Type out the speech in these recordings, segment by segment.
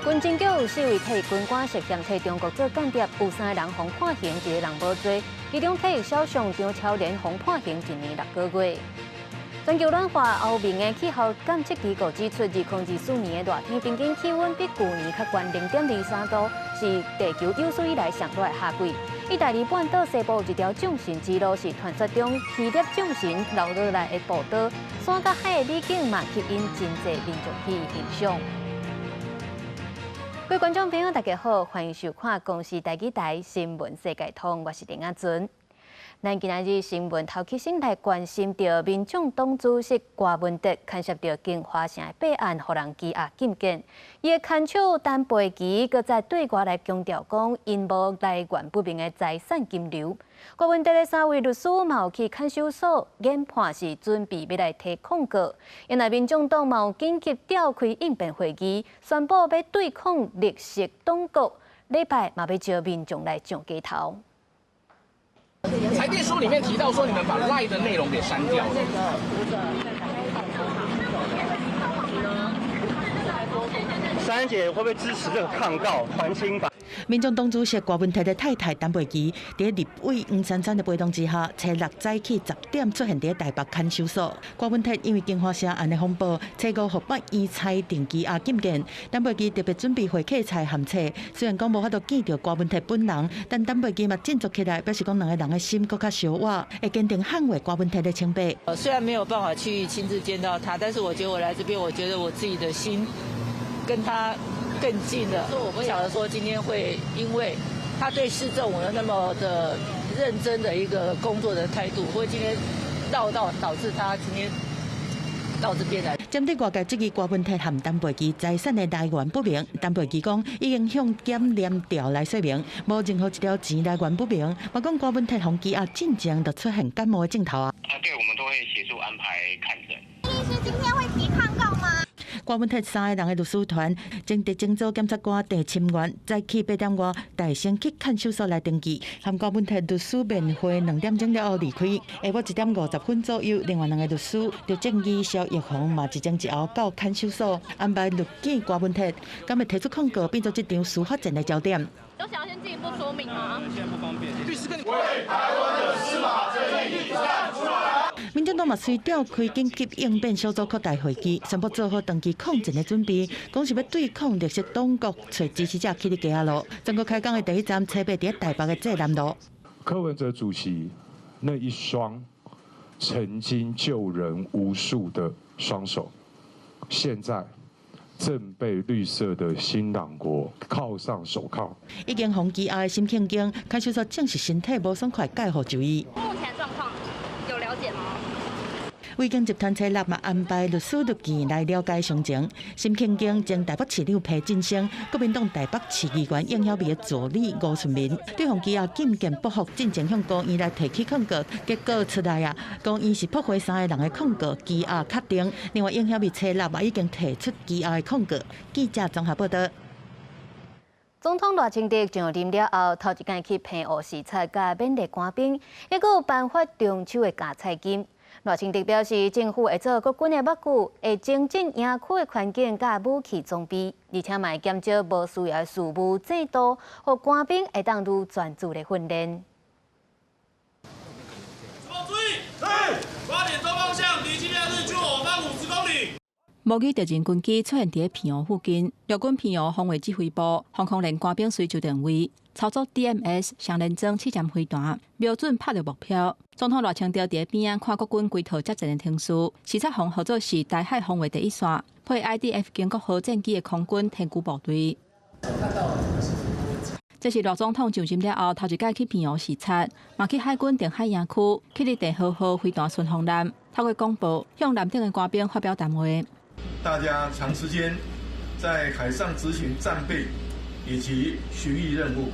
軍情局有四位退役軍官涉嫌替中國做間諜，有三个人予判刑，一个人無罪。其中退役少將張超聯予判刑1年6個月。全球暖化，歐盟的氣候監測機構指出，2024年的熱天平均氣溫比舊年較懸0.23度，是地球有史以來上熱的夏季。意大利半島西部有一條眾神之路，是傳說中希臘眾神留落來的步道，山佮海的美景嘛，吸引真濟民眾去欣賞。各位觀眾朋友，大家好，歡迎收看公視台語台新聞世界通，我是林亞尊。咱今仔日新聞頭起先來關心著民眾黨主席柯文哲牽涉著京華城的弊案，予人羈押禁見。伊的牽手陳培琪，閣再對外來強調講，𪜶無來源不明的財產金流。柯文哲的三位律師嘛有去看守所研判，是準備欲來提控告。因為民眾黨嘛有緊急召開應變會議，宣布欲對抗綠色黨國，禮拜嘛欲召民眾來上街頭。裁定書裡面提到說，你們把 LINE 的內容給刪掉了。珊姐會不會支持這個抗告還清白？民眾黨主席柯文哲的太太陳培琪，佇立委黃珊珊的陪同之下，初六早起10點出現佇台北看守所。柯文哲因為京華城案的風波，初五予法院裁定羈押禁見。陳培琪特別準備會客菜函冊，雖然講無法度見著柯文哲本人，但陳培琪嘛振作起來，表示講兩个人的心閣較相倚，會堅定捍衛柯文哲的清白。雖然沒有辦法去親自見到他，但是我覺得我來這邊，我覺得我自己的心跟他更近了。我不曉得說今天會因為他對市政府有那麼的認真的一個工作的態度，會今天鬧到導致他今天到這邊來。針對外界質疑柯文哲和陳培琪財產的來源不明，陳培琪講已經向檢驗調來說明，無任何一條錢來源不明。嘛講柯文哲予羈押進前就出現感冒的症頭啊。啊，對，我們都會協助安排看診。律師今天會提抗告嗎？柯文哲三个人的律師團徵得偵組檢察官鄭沁源，早起8點外帶先去看守所來登記，和柯文哲律師面會2點鐘了後離開。下晡1點50分左右，另外兩个律師劉正義、蕭奕弘嘛一前一後到看守所安排律見柯文哲，敢會提出控告，變做這場司法戰的焦點。有想要先進一步說明嗎？現在不方便。律師跟你為台灣的司法正義站出來。民進黨嘛隨召開緊急應變小組擴大會議，宣布做好長期抗戰的準備，講是欲對抗綠色黨國，揣支持者去佇街仔路。全國開講的第一站，初八佇台北的濟南路。柯文哲主席那一雙曾經救人無數的雙手，現在正被綠色的新黨國銬上手銬。已經予羈押的沈慶京，看守所證實身體無爽快，蓋予就醫。目前狀況有了解嗎？維京集團初六嘛安排律師入見來了解傷情。沈慶京前台北市長裴晉生，國民黨台北市議員應曉薇的助理吳順民，對予羈押禁見不服，進前向高院來提起控告，結果出來啊，高院是駁回三个人的控告，羈押確定。另外，應曉薇初六嘛已經提出羈押的控告。記者綜合報道。總統賴清德上任了後，頭一工去澎湖視察，佮勉勵官兵，抑閣有頒發中秋的加菜金。賴清德表示，政府會做國軍的目睭，會精進營區的環境佮武器裝備，而且嘛會減少無需要的事務制度，予官兵會當愈專注咧訓練。注意，8點鐘方向，敵機列日距我方50公里。模擬敵人軍機出現佇澎湖附近，陸軍澎湖防衛指揮部防空連官兵隨就定位，操作 DMS 雙連裝刺針飛彈，瞄準拍著目標。總統賴清德佇邊仔看國軍規套作戰的程序，視察予合作是台海防衛第一線，配 IDF 鯨國號戰機的空軍天駒部隊。這是賴總統上任了後頭一擺去澎湖視察，嘛去海軍定海營區，去佇鄭和號飛彈巡防艦，透過廣播向艦頂的官兵發表談話。大家長時間在海上執行戰備以及巡弋任務，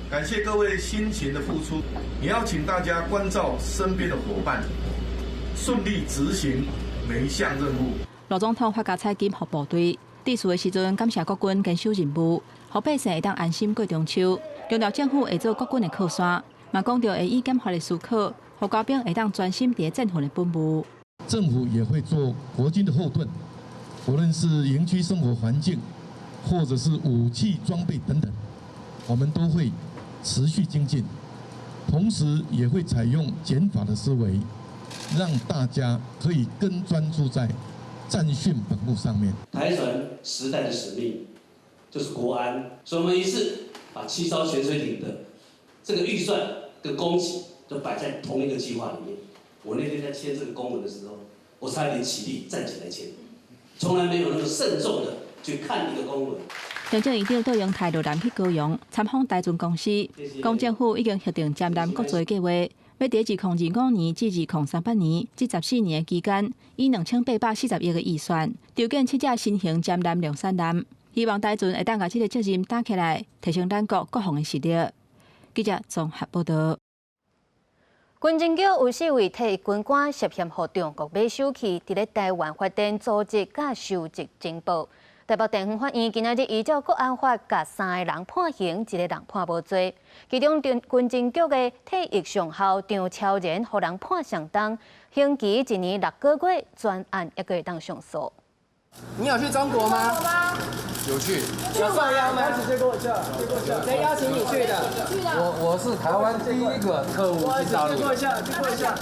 感謝各位辛勤的付出。也要請大家關照身邊的夥伴，順利執行每一項任務。賴總統發加菜金予部隊，致辭的時陣感謝國軍堅守任務，予百姓會當安心過中秋。強調政府會做國軍的靠山，嘛講著會以減法的思考，予官兵會當專心佇戰訓的本務。政府也會做國軍的後盾，無論是營區生活環境，或者是武器裝備等等，我們都會持續精進，同時也會採用減法的思維，讓大家可以更專注在戰訓本務上面。台船時代的使命就是國安，所以我們一次把7艘潛水艇的這個預算跟工期都擺在同一個計劃裡面。我那天在簽這個公文的時候，我差一點起立站起來簽，從來沒有那麼慎重的去看一個公文。行政院長卓榮泰落南去高雄參訪台船公司，講政府已經核定潛艦擴造計劃，欲佇2025年至2038年這14年的期間，以2840億的預算，籌建七隻新型潛艦量產艦，希望台船會當共這个責任擔起來，提升咱國國防的實力。記者綜合報導。軍情局有四位退役軍官涉嫌予中國買手去，佇咧台灣發展組織佮收集情報。台北地方法院今仔日依照國安法，共三个人判刑，一个人判無罪。其中，軍情局的退役上校張超然，予人判上重，刑期1年6個月，全案猶閣會當上訴。你有去中國嗎？有去。有受邀嗎？借過一下，借過一下。誰邀請你去的？我是台灣第一個特務進大陸。借過一下，借過一下。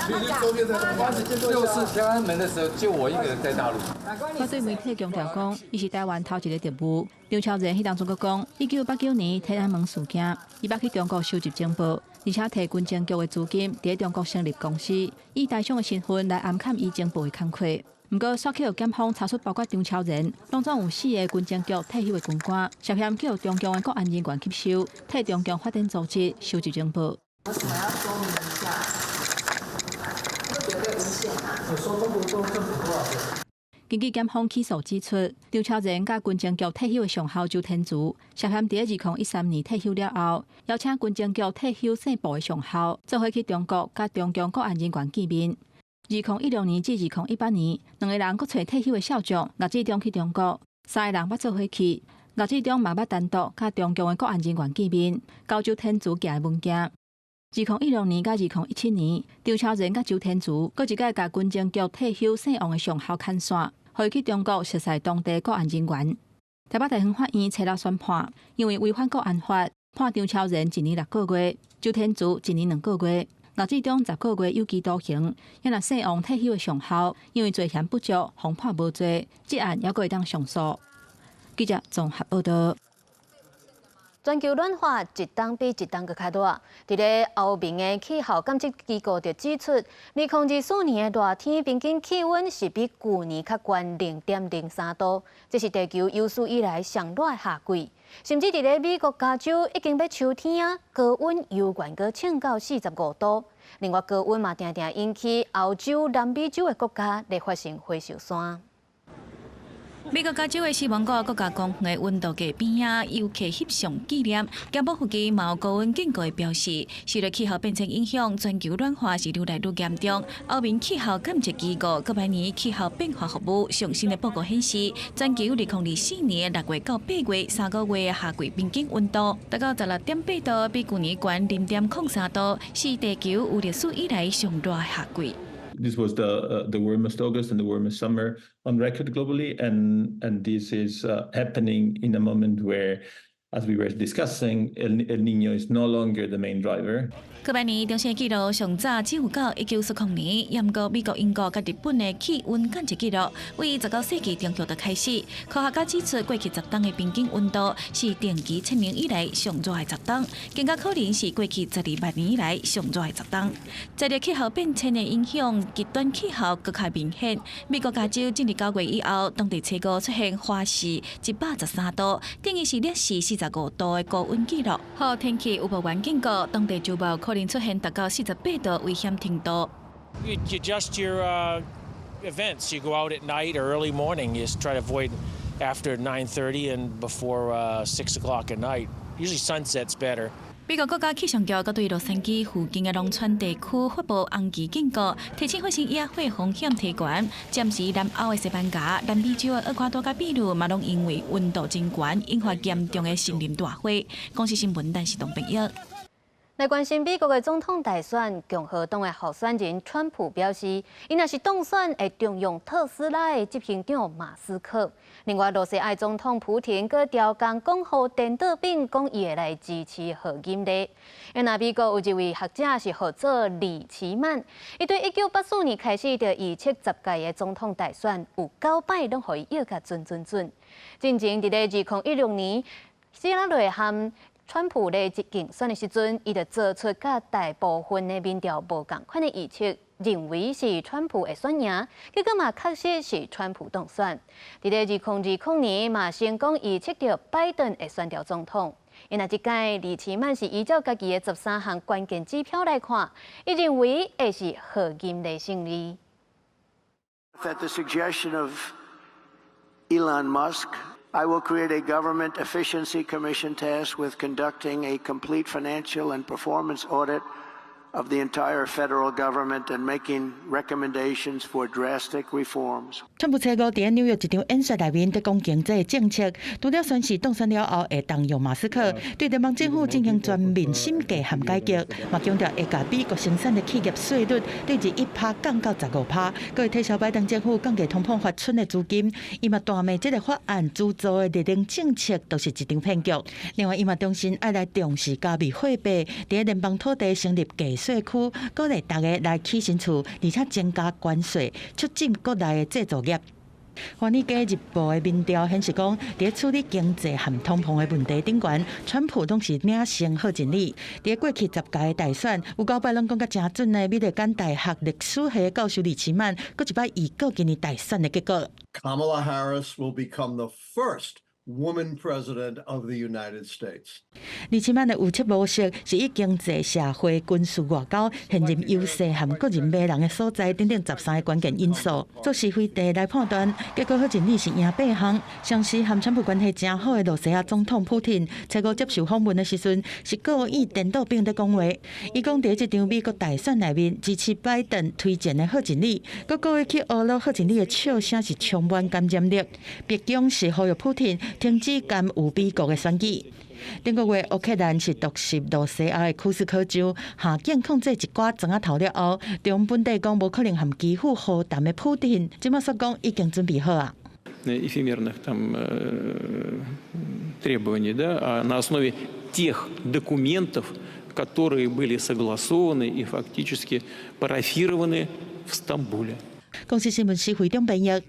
就是天安門的時候，就我一個人在大陸。他對媒體強調講，伊是台灣頭一个特務。張超然彼當陣閣講，1989年天安門事件，伊捌去中國收集情報，而且提軍情局的資金，佇中國成立公司，以台商的身份來暗崁伊情報的工課。毋過，煞去予檢方查出，包括張超然，攏總有四个軍情局退休的軍官，涉嫌去予中共的國安人員吸收，替中共發展組織、收集情報。有什麼要說明一下？這絕對誣陷啊！我說中國政府多少錢？根據檢方起訴指出，張超然佮軍情局退休的上校周天慈，涉嫌佇2013年退休了後，邀請軍情局退休姓布的上校，做伙去中國佮中共國安人員見面。2016年至2018年，兩个人閣揣退休的少將岳志忠去中國，三个人捌做伙去。岳志忠嘛捌單獨佮中共的國安人員見面，交周天慈寄的文件。2016年佮2017年，張超然佮周天慈閣一擺共軍情局退休姓王的上校牽線，予伊去中國熟似當地國安人員。台北地方法院初六宣判，因為違反國安法，判張超然1年6個月，周天慈1年2個月。岳志忠10個月有期徒刑，抑若姓王退休的上校，因為罪嫌不足，予判無罪，這案猶閣會當上訴。記者綜合報導。全球暖化一冬比一冬閣較熱。佇咧歐盟的氣候監測機構就指出，2024年的熱天平均氣溫是比舊年較懸0.03度，這是地球有史以來上熱的夏季。甚至佇咧美國加州已經欲秋天啊，高溫猶原閣衝到45度。另外，高溫嘛定定引起歐洲、南美洲的國家咧發生火燒山。美國加州的死亡谷國家公園的溫度計邊仔，遊客翕相紀念。監部附近嘛有高溫警告的標示。受到氣候變遷影響，全球暖化是愈來愈嚴重。歐盟氣候監測機構閣百年氣候變化服務上新的報告顯示，全球2024年6月到8月3個月的夏季平均溫度達到16.8度，比舊年懸0.03度，是地球有歷史以來上熱的夏季。 This was the warmest August and the warmest summer on record globally, and this is happening in a moment where, as we were discussing, El Niño is no longer the main driver. 過百年中線記錄上早只有到1940年，毋過美國、英國佮日本的氣溫監測記錄，為19世紀中葉就開始。科學家指出，過去10冬的平均溫度是定期測量以來上熱的10冬，更加可能是過去12萬年以來上熱的10冬。隨著氣候變遷的影響，極端氣候閣較明顯。美國加州進入9月以後，當地初五出現華氏113度，等於是攝氏45度的高溫記錄。予天氣預報員警告，當地周末可能出現達到48度危險程度。 You adjust your events. You go out at night or early morning. You just try to avoid after 9:30 and before 6 o'clock at night. Usually sunset's better. 美國國家氣象局閣對洛杉磯附近的農村地區發布紅旗警告，提醒發生野火風險提懸。暫時南歐的西班牙、南美洲的厄瓜多佮秘魯嘛，攏因為溫度真懸，引發嚴重的森林大火。公視新聞，但是東編譯。來關心美國的總統大選，共和黨的候選人川普表示，伊若是當選，會重用特斯拉的執行長馬斯克。另外，羅西亞總統普廷閣調工講予顛倒餅，講伊會來支持賀錦麗。那美國有一位學者是號做李奇曼，伊對1984年開始就預測10屆的總統大選，有九擺攏予伊預共準準準。進前佇咧2016年，希拉蕊和川普咧競選的時陣，伊就做出佮大部分的民調無仝款的預測，認為是川普會選贏，結果嘛確實是川普當選。佇咧2020年嘛成功預測著拜登會選著總統。因為這擺李奇曼是依照家己的13項關鍵指標來看，伊認為會是賀錦麗勝利。 At the suggestion of Elon Musk, I will create a government efficiency commission tasked with conducting a complete financial and performance audit of the entire federal government and making recommendations for drastic reforms. 川普初五佇紐約一場演說內面，佇講經濟政策，除了宣示當選了後會重用馬斯克，對聯邦政府進行全面審計和改革，嘛強調會共美國生產的企業稅率對1趴降到15趴，閣會撤銷拜登政府降低通膨發出的資金。伊嘛大罵這个法案資助的熱能政策都是一場騙局。另外，伊嘛重申愛來重視加密貨幣，佇聯邦土地成立計稅區，鼓勵大家來起新厝，而且增加關稅，促進國內的製造業。華爾街日報的民調顯示講，佇處理經濟和通膨的問題頂懸，川普攏是領先賀錦麗。佇過去10屆的大選，有九擺攏講甲誠準的密歇根大學歷史系教授李奇曼，閣一擺預告今年大選的結果。 Kamala Harris will become the first woman president of the United States。李奇曼的預測模式是以經濟、社會、軍事、外交、現任優勢和個人迷人的所在等等13個關鍵因素做是非題來判斷。結果賀錦麗是贏八項。相時和川普關係誠好的羅西亞總統普廷，初五接受訪問的時陣，是故意顛倒餅佇講話。伊講佇這場美國大選內面支持拜登推薦的賀錦麗，閣故意去呵咾賀錦麗的笑聲是充滿感染力。白宮是呼籲普廷停止干預美國的選舉。頂個月，烏克蘭是突襲羅西亞的庫斯克州，下境控制一寡磚仔頭了後，中本地講無可能和基輔和談的普廷，這馬說講已經準備好啊。 эфемерных там требований, да, а на основе тех документов, которые были согласованы и фактически парафированы в Стамбуле. 公視新聞施惠中編譯。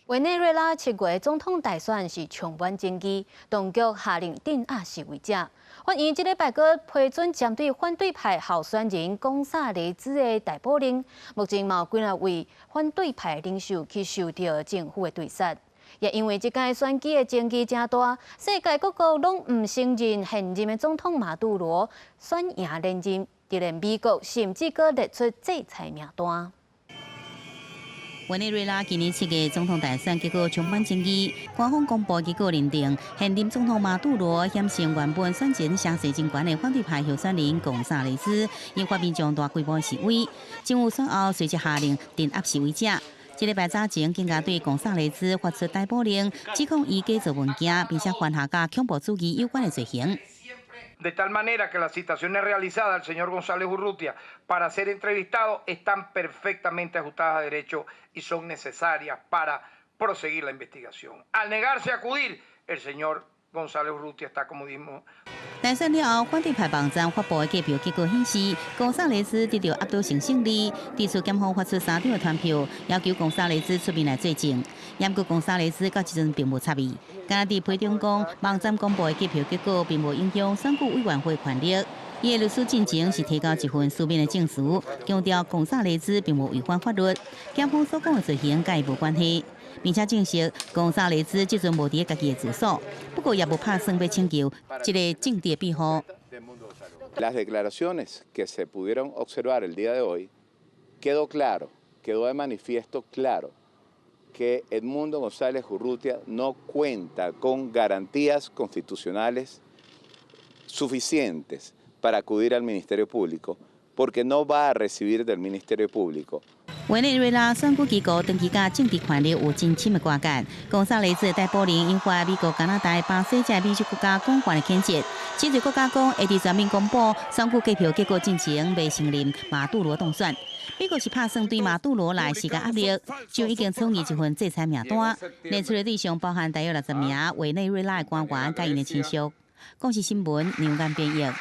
委內瑞拉7月總統大選是充滿爭議，當局下令鎮壓示威者。法院這禮拜閣批准針對反對派候選人岡薩雷茲的逮捕令，目前嘛有幾若位反對派領袖去受著政府的追殺。也因為這擺選舉的爭議誠大，世界各國攏毋承認現任的總統馬杜羅選贏連任，就連美國甚至閣列出制裁名單。委內瑞拉今年7月總統大選結果充滿爭議，官方公布結果認定現任總統馬杜羅險勝原本選前聲勢真懸的反對派候選人貢薩雷茲，引發民眾大規模示威。政府選後隨即下令鎮壓示威者。這禮拜早前，警方對貢薩雷茲發出逮捕令，指控伊假造文件，並且犯下佮恐怖主義有關的罪行。 De tal manera que las citaciones realizadas al señor González Urrutia para ser entrevistado están perfectamente ajustadas a derecho y son necesarias para proseguir la investigación. Al negarse a acudir, el señor González Urrutia está, como dijimos, 大選了後，反對派網站發布的計票結果顯示，貢薩雷茲得著壓倒性勝利。對此，檢方發出三張的傳票，要求貢薩雷茲出面來作證。毋過貢薩雷茲到這陣並無插伊。敢若佇批中講，網站公布的計票結果並無影響選舉委員會權力。伊的律師進前是提交一份書面的證詞，強調貢薩雷茲並無違反法律，檢方所講的罪行佮伊無關係，並且證實貢薩雷茲這陣無佇家己的住所，不過也無拍算欲請求這个政治庇護。 Las declaraciones que se pudieron observar el día de hoy, quedó claro, quedó de manifiesto claro que Edmundo González Urrutia no cuenta con garantías constitucionales suficientes para acudir al Ministerio Público, porque no va a recibir del Ministerio Público. 委內瑞拉選舉機構長期佮政治權力有真深的瓜葛。岡薩雷斯帶保人引發美國、加拿大、巴西這民主國家廣泛的譴責。真濟國家講會佇全面公布選舉計票結果進前，袂承認馬杜羅當選。美國是拍算對馬杜羅來施加壓力，就已經草擬一份制裁名單，列出的對象包含大約60名委內瑞拉的官員佮𪜶的親屬。公視新聞梁間編譯。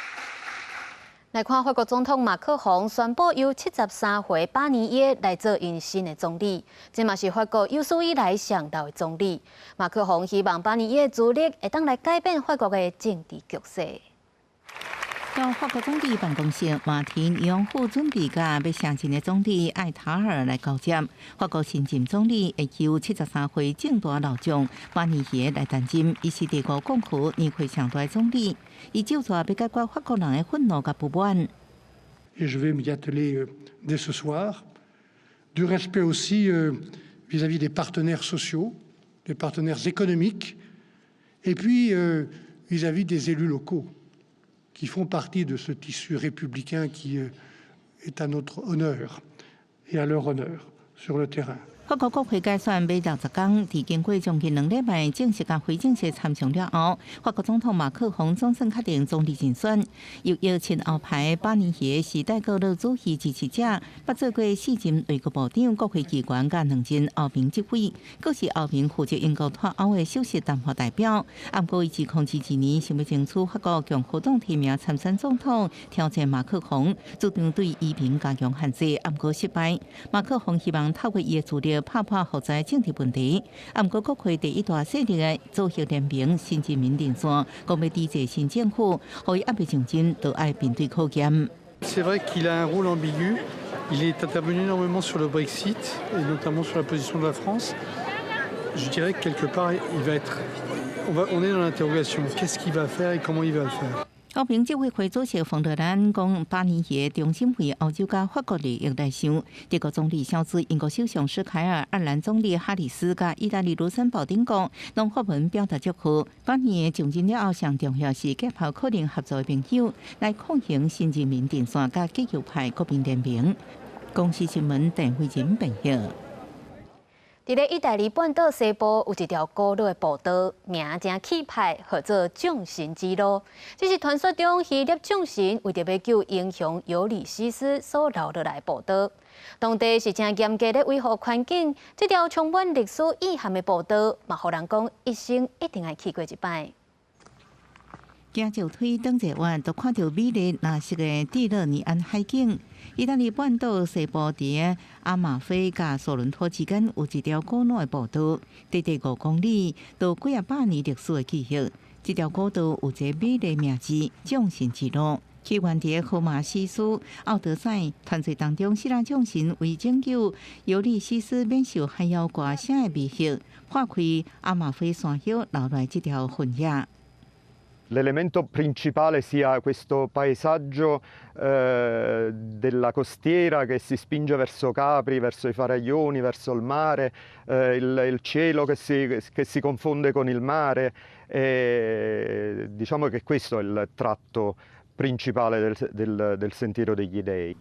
來看法國總統馬克宏宣布由73歲巴尼耶來做𪜶新的總理，這嘛是法國有史以來上老的總理。馬克宏希望巴尼耶資歷會當來改變法國的政治局勢。到法國總理辦公室，馬提尼昂副準備佮欲卸任的總理艾塔爾來交接。法國新任總理會由73歲政壇老將巴尼耶來擔任，伊是第五共和年歲上大總理。伊就座欲解決法國人的憤怒佮不滿。 Et je vais m'y atteler dès ce soir. Du respect aussi vis-à-vis des partenaires sociaux, des partenaires économiques, et puis vis-à-vis des élus locaux qui font partie de ce tissu républicain qui est à notre honneur et à leur honneur sur le terrain. 法國國會改選欲60工，佇經過將近2禮拜正式佮非正式參詳了後，法國總統馬克宏總算確定總理人選，由搖親歐派巴尼耶是戴高樂主義支持者，捌做過四任內閣部長、國會議員佮兩任歐盟執委，閣是歐盟負責英國脫歐的首席談判代表。毋過伊2022年想欲爭取法國共和黨提名參選總統，挑戰馬克宏，主張對移民加強限制，毋過失敗。馬克宏希望透過伊的資歷拍破複雜政治問題，毋過國會第一大勢力的左翼聯盟新人民陣線，講欲抵制新政府，予伊猶未上陣，就愛面對考驗。 C'est vrai qu'il a un rôle ambigu. Il est intervenu énormément sur le Brexit et notamment sur la position de la France. Je dirais que quelque part, il va être, on va, on est dans l'interrogation. Qu'est-ce qu'il va faire et comment il va le faire? 歐盟執委會主席馮德萊恩講，巴尼耶忠心為歐洲佮法國利益來想。德國總理蕭茲、英國首相施凱爾、愛爾蘭總理哈里斯佮意大利盧森堡等國，攏發文表達祝賀。巴尼耶上任了後，上重要是結合可能合作的朋友，來抗衡新人民陣線佮極右派國民聯盟。公視新聞鄧慧仁編譯。佇咧意大利半島西部有一條古老的步道，名誠氣派，號做眾神之路。這是傳說中希臘眾神為著欲救英雄尤里西斯所留落來的步道。當地是誠嚴格咧維護環境，這條充滿歷史意涵的步道，嘛予人講一生一定愛去過一擺。行石梯轉一彎，就看著美麗藍色的蒂勒尼安海景。意大利半島西部佇阿馬菲佮索倫托之間有一條古老的步道，短短5公里，都幾仔百年歷史的記憶。這條古道有一個美麗名字——眾神之路。起源佇荷馬史詩《奧德賽》傳說當中，希臘眾神為拯救尤利西斯免受海妖怪聲的威脅，破開阿馬菲山丘，留落來這條痕跡。 L'elemento principale sia questo paesaggio della costiera che si spinge verso Capri, verso i faraglioni, verso il mare, il cielo che si confonde con il mare. E diciamo che questo è il tratto principale del Sentiero degli Dei.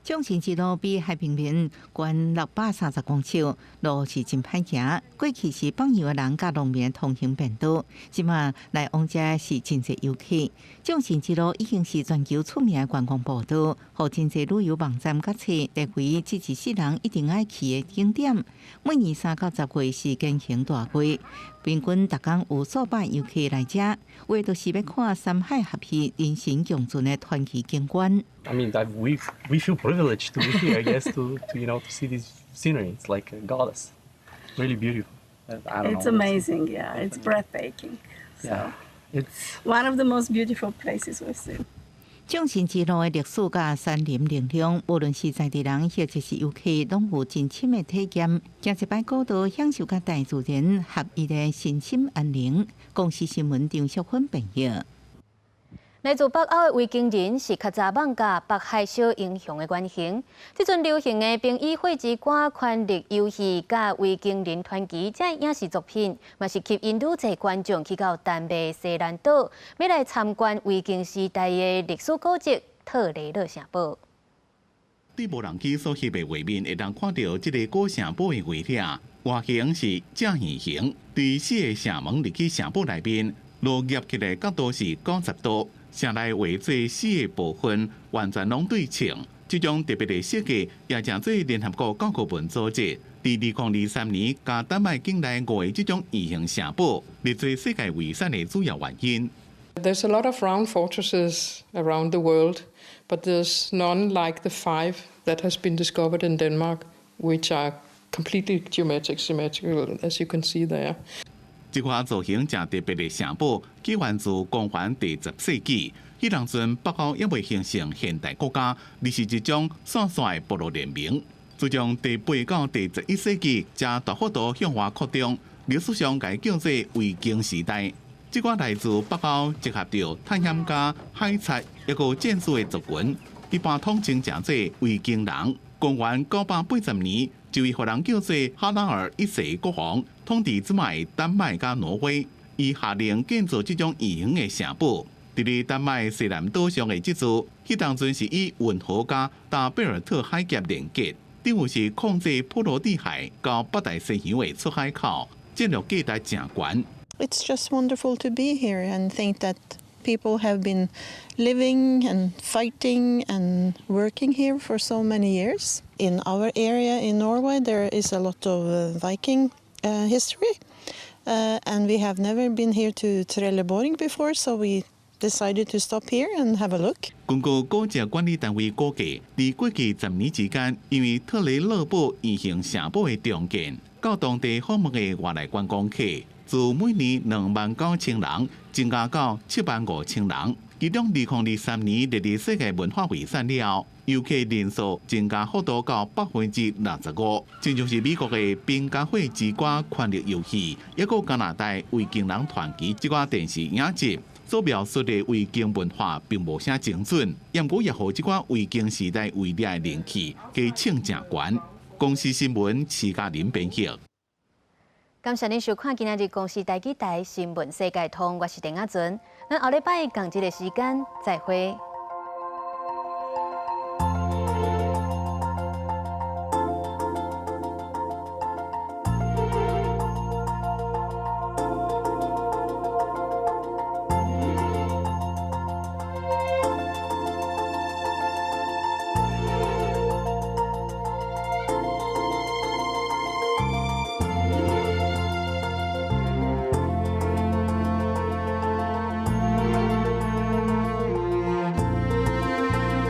眾神之路比海平面懸630公尺，路是真歹行。過去是放羊的人佮農民通行便道，這馬來往遮是真濟遊客。眾神之路已經是全球出名的觀光步道，予真濟旅遊網站佮冊列為這一世人一定愛去的景點。每年3到10月是健行大會，平均逐工有數百遊客來遮，為就是欲看山海合彼、人神共存的傳奇景觀。 I mean, we feel privileged to be here, I guess, to see this scenery. It's like a goddess, really beautiful. I don't It's know. amazing, yeah. It's breathtaking. So, Yeah, it's one of the most beautiful places we've seen. 眾神之路的歷史佮山林能量，無論是在地人或者是遊客，攏有真深的體驗。行一擺古道，享受佮大自然合一的身心安寧。公視新聞張淑芬編譯。來自北歐的維京人是較早艋舺北海小英雄的原型。這陣流行的《冰與火之歌》權力遊戲佮維京人傳奇這影視作品，嘛是吸引愈濟觀眾去到丹麥西蘭島，欲來參觀維京時代的歷史古蹟特雷勒城堡。對無人機所翕的畫面，會當看著這个古城堡的圍籬，外形是正圓形，對四个城門入去城堡內面，落入起來角度是90度，城內畫做四个部分，完全攏對稱。這種特別的設計也成做聯合國教科文組織，佇2023年共丹麥境內五个這種圓形城堡列做世界遺產的主要原因。 There's a lot of round fortresses around the world, but there's none like the five that has been discovered in Denmark, which are completely geometric, symmetrical, as you can see there. 這款造型誠特別的城堡，起源自公元第10世紀。彼當陣北歐猶未形成現代國家，而是一種散散的部落聯盟。自從第8到第11世紀，才大幅度向外擴張，歷史上共叫做維京時代。這寡來自北歐集合著探險家、海賊抑閣戰士的族群，一般統稱稱做維京人。公元980年，一位予人叫做哈拉爾一世國王統治這擺丹麥佮挪威，伊下令建造這種圓形的城堡。佇咧丹麥西南島上的這座，彼當陣是以運河佮大貝爾特海峽連結，等於是控制波羅的海到北大西洋的出海口，戰略價值誠懸。 It's just wonderful to be here and think that people have been living and fighting and working here for so many years. In our area in Norway, there is a lot of Viking history, and we have never been here to Trelleborg before, so we decided to stop here and have a look. 根據古蹟管理單位估計，佇過去10年之間，因為特雷勒堡圓形城堡的重建，到當地訪問的外來觀光客，自每年29,000人增加到75,000人。其中，2023年列入世界文化遺產了後，遊客人數增加幅度到65%，親像是美國的《冰加火之歌》權力遊戲，抑閣加拿大維京人傳奇這寡電視影集所描述的維京文化並無啥精準，毋過也予這寡維京時代圍籬的人氣加衝誠懸。公視新聞徐嘉玲編譯。感謝您收看今仔日公視台語台新聞世界通，我是鄧阿純。咱後禮拜仝這个時間再會。